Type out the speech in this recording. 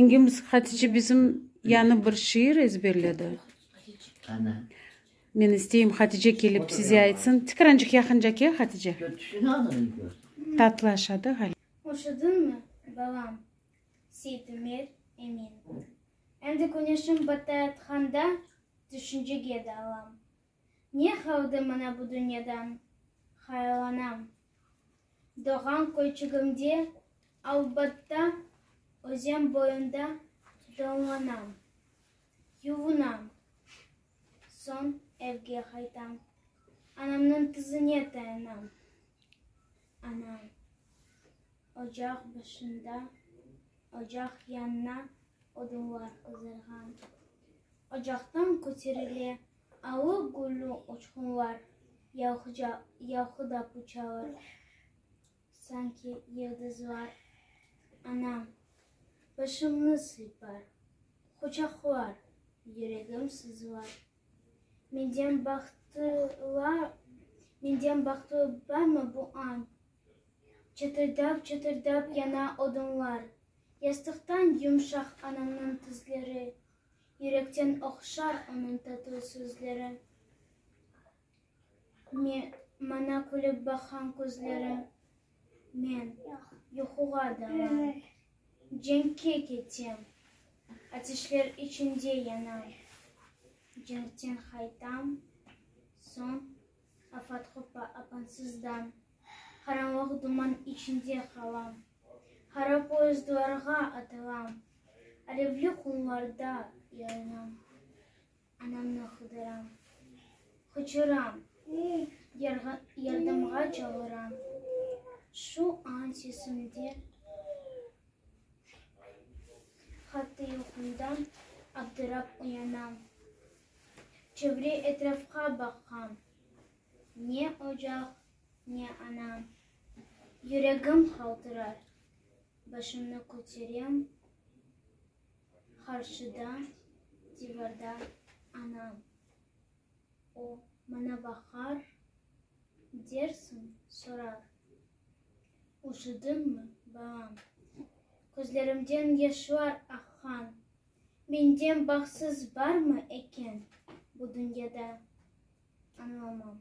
Yengemiz Hatice bizim yañı bir şiir ezberledi. Men isteyim, Hatice kelip size aytsın. Tikrancıq yaqınca kel, Hatice. Tatlı aşadı ğaliba. Üşüdiñmi, balam? Seytumer Emin. Endi küneşim batayatqanda tüşüncege dalam. Ne qaldı maña bu dünyadan? Hayallanam. Doğğan köyçigimde, Albatta, özen boyunda donlanam, yuvunam. Soñ evge qaytam, anamnıñ tizine tayanam. Anam ocaq başında, ocaq yanına odunlar qızdırğan. Ocaqtan köterile alı-güllü uçqunlar yalqıdap uçalar, sanki yıldızlar. Anam başımnı sıypar, quçaqlar, yüregim sızlar. Menden menden bahtlı barmı bu an? Çıtırdap-çıtırdap yana odunlar, Yastıqtan yumşaq anamnıñ tizleri, Yürekten ohşar onıñ tatlı sözleri, Maña külip baqqan közleri. Men yuquğa dalam, cenkke ketem, Ateşler içinde yanam. Cenkten qaytam, soñ afat qopa apansızdan, Qaranlıq duman içinde qalam. Qara poyezdlarğa atılam, Alevli qumlarda yanam. Anamnı qıdıram, qıçıram, yardımğa çağıram. Şu an sesimde qattı yuqumdan abdırap uyanam. Çevre etrafqa baqam, ne ocaq, ne anam. Yüregim qaltırar, başımnı köterem. Qarşıda, divarda anam. O, maña baqar, dersiñ, sorar, Üşüdiñmi, balam? Közlerimden yaşlar aqqan. Menden bahtsız barmı eken bu dünyada? Añlamam.